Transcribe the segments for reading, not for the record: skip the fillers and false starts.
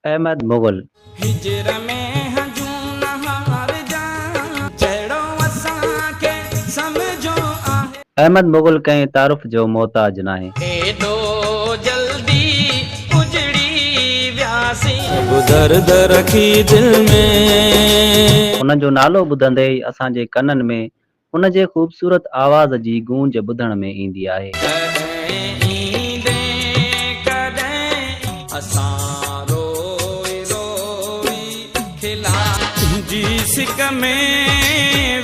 احمد مغل. هجر ۾ هنجون نه هارجان، جهڙو اسان کي سمجهو آهي. احمد مغل ڪنهن تعارف جو محتاج ناهي. ايڏو جلدي اجڙي وياسين. سڀ درد رکي دل ۾. ان جو نالو ٻڌندي ئي اسان جي ڪنن ۾ ان جي خوبصورت آواز جي گونج ٻڌڻ ۾ ايندي آهي. ڪڏهن ايندين ڪڏهن اسان روئي روئي کلا. تنهنجي سڪ ۾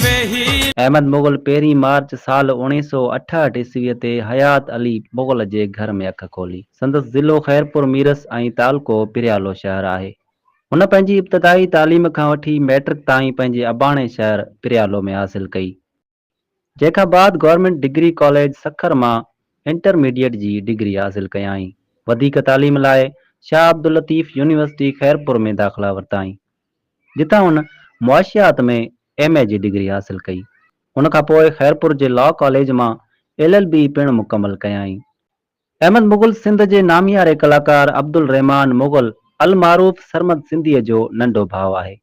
ويهي. احمد مغل پهرين مارچ سال 1968 عيسويء تي حيات علي مغل جي گهر ۾ اک کولي. سندس ضلعو خيرپور ميرس ۽ تعلقو پريالو شهر آهي. هن پنهنجي ابتدائي تعليم کان وٺي مئٽرڪ تائين پنهنجي اباڻي شهر پريالو ۾ حاصل ڪئي، جنهن کان بعد گورنمينٽ ڊگري ڪاليج سکر مان انٽرميڊيٽ جي ڊگري حاصل ڪيائين. وڌيڪ تعليم لاء شاهه عبداللطيف يونيورسٽي خيرپور ۾ داخلا ورتائين، جتان هن معاشيات ۾ ايم اي جي ڊگري حاصل ڪئي. ان کان پوء خيرپور جي لا ڪاليج مان ايل ايل بي پڻ مڪمل ڪيائين. احمد مغل سنڌ جي نامياري ڪلاڪار عبدالرحمان مغل المعروف سرمد سنڌيء جو ننڍو ڀاء آهي.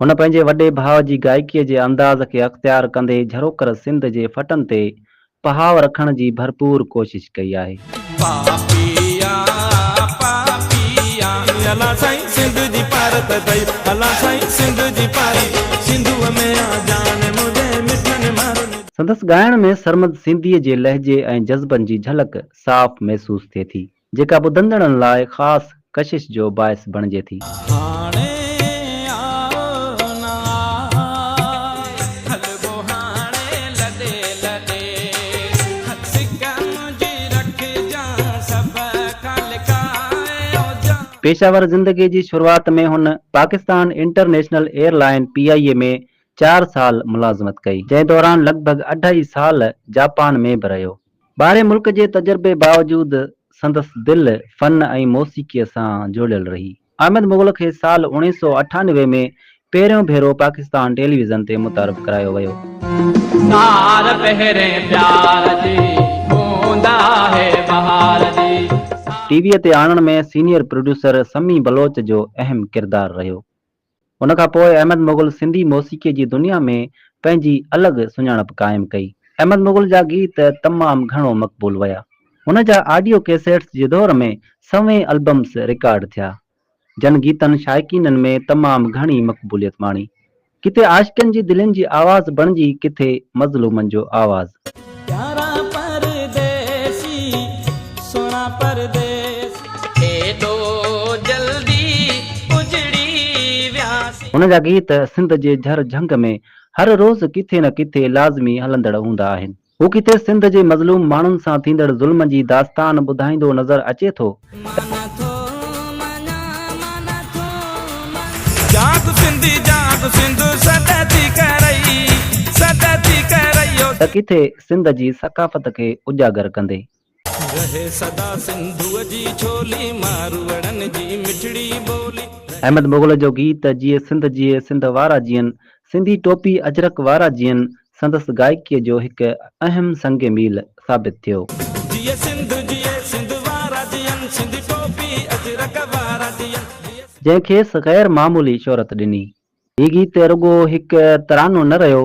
هن پنهنجي وڏي ڀاء جي گائڪيء جي انداز کي اختيار ڪندي جھروڪر سنڌ جي ڦٽن تي پهاء رکڻ جي ڀرپور ڪوشش ڪئي آهي. پاپيا پاپيا الا سائين سنڌ جي پارت اٿئي الا سائين سنڌ جي پارت سنڌوء ۾ آ جان منهنجي مٺن مارن جي. سندس ڳائڻ ۾ سرمد سنڌيء جي لهجي ۽ جذبن جي جهلڪ صاف محسوس ٿئي ٿي، جيڪا ٻڌندڙن لاء خاص ڪشش جو باعث بڻجي ٿي. هاڻي آء نه آء، هلبو هاڻي لڏي لڏي، سڪ منهنجي رکجان سڀ کان لڪائي او جان. پيشه ور زندگيء جي شروعات ۾ هن Pakistan international airline, P I A, ۾ چار سال ملازمت ڪئي، جنهن دوران لڳ ڀڳ اڍائي سال جاپان ۾ به رهيو. ٻاهرين ملڪ جي تجربي باوجود سندس دل فن ۽ موسيقيء سان جوڙيل رهي. احمد مغل کي سال 1998 ۾ پهريون ڀيرو پاڪستان ٽيليويزن تي متعارف ڪرايو ويو. سار پهرين پيار جي هوند آهي بهار جي. ٽي ويء تي آڻڻ ۾ سينيئر پروڊيوسر سمي بلوچ جو اهم ڪردار رهيو. ان کان پوء احمد مغل سنڌي موسيقيء جي دنيا ۾ پنهنجي الڳ سڃاڻپ قائم ڪئي. احمد مغل جا گيت تمام گهڻو مقبول ويا. هن جا آڊيو ڪيسيٽس جي دور ۾ سوين البمز رڪارڊ ٿيا، جن گيتن شائقينن ۾ تمام گهڻي مقبوليت ماڻي. ڪٿي عاشقن جي دلين جي آواز بڻجي ڪٿي مظلومن جو آواز. پيارا پرديسي سهڻا پرديسي. ايڏو جلدي اجڙي وياسين. هن جا گيت سنڌ جي جھر جھنگ ۾ هر روز ڪٿي نه ڪٿي لازمي هلندڙ هوندا آهن. هو ڪٿي سنڌ جي مظلوم ماڻهن سان ٿيندڙ ظلم جي داستان ٻڌائيندو نظر اچي ٿو. مان نه ٿو مڃان مان نه ٿو مڃان. جاڳ سنڌي جاڳ سنڌ سڏ ٿي ڪرئي سڏ ٿي ڪرئي او. ته ڪٿي سنڌ جي ثقافت کي اجاگر ڪندي. رهي سدا سنڌوء جي ڇولي، ماروئڙن جي مٺڙي ٻولي. احمد مغل جو گيت جيئي سنڌ جيئي سنڌ وارا جيئن، سنڌي ٽوپي اجرڪ وارا جيئن سندس گائڪيء جو هڪ اهم سنگ ميل ثابت ٿيو. جيئي سنڌ جيئي سنڌ وارا جيئن، سنڌي ٽوپي اجرڪ وارا جيئن، جيئي. جنهن کيس غير معمولي شهرت ڏني. هي گيت رڳو هڪ ترانو نه رهيو،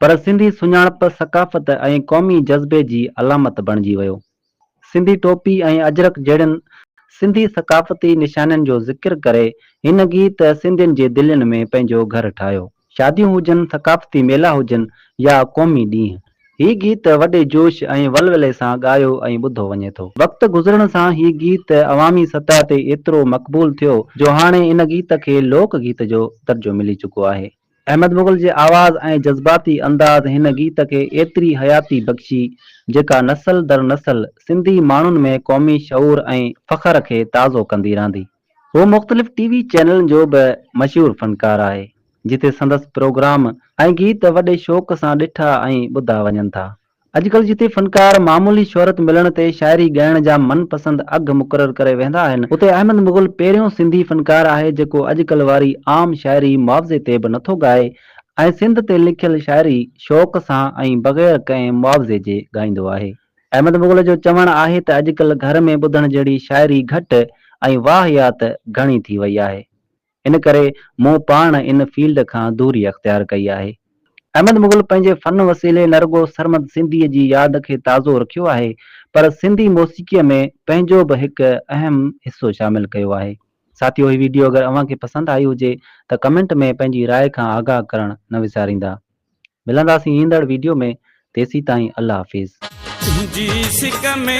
پر سنڌي سڃاڻپ، ثقافت ۽ قومي جذبي جي علامت بڻجي ويو. سنڌي ٽوپي ۽ اجرڪ جهڙين سنڌي ثقافتي نشانين جو ذڪر ڪري هن گيت سنڌين جي دلين ۾ پنهنجو گهر ٺاهيو. شاديون هجن، ثقافتي ميلا هجن يا قومي ڏينهن، هي گيت وڏي جوش ۽ ولولي سان ڳايو ۽ ٻڌو وڃي ٿو. وقت گذرڻ سان هي گيت عوامي سطح تي ايترو مقبول ٿيو جو هاڻي ان گيت کي لوڪ گيت جو درجو ملي چڪو آهي. احمد مغل جي آواز ۽ جذباتي انداز هن گيت کي ايتري حياتي بخشي، جيڪا نسل در نسل سنڌي ماڻهن ۾ قومي شعور ۽ فخر کي تازو ڪندي رهندي. هو مختلف ٽي وي چينلن جو به مشهور فنڪار آهي، جتي سندس پروگرام ۽ گيت وڏي شوق سان ڏٺا ۽ ٻڌا وڃن ٿا. اڄڪلهه جتي فنڪار معمولي شهرت ملڻ تي شاعري ڳائڻ جا من پسند اگهه مقرر ڪري ويهندا آهن، اتي احمد مغل پهريون سنڌي فنڪار آهي جيڪو اڄڪلهه واري عام شاعري معاوضي تي به نٿو ڳائي ۽ سنڌ تي لکيل شاعري شوق سان ۽ بغير ڪنهن معاوضي جي ڳائيندو آهي. احمد مغل جو چوڻ آهي ته اڄڪلهه گهر ۾ ٻڌڻ جهڙي شاعري گهٽ ۽ واهيات گهڻي ٿي وئي آهي. ان ڪري مون پاڻ ان فيلڊ کان دوري اختيار ڪئي آهي. احمد مغل پنهنجي فن وسيلي نه رڳو سرمد سنڌيء جي ياد کي تازو رکيو آهي پر سنڌي موسيقيء ۾ پنهنجو به هڪ اهم حصو شامل ڪيو آهي. ساٿيو هي ويڊيو اگر اوهان کي پسند آئي هجي ته ڪمينٽ ۾ پنهنجي راء کان آگاهه ڪرڻ نه وساريندا. ملنداسين ايندڙ ويڊيو ۾ تيسيتائين الله حافظ. تنهنجي سڪ ۾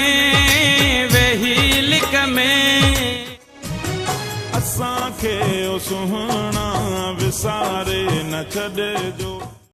ويهي لڪ ۾. اسان کي او سهڻا وساري نه ڇڏجو.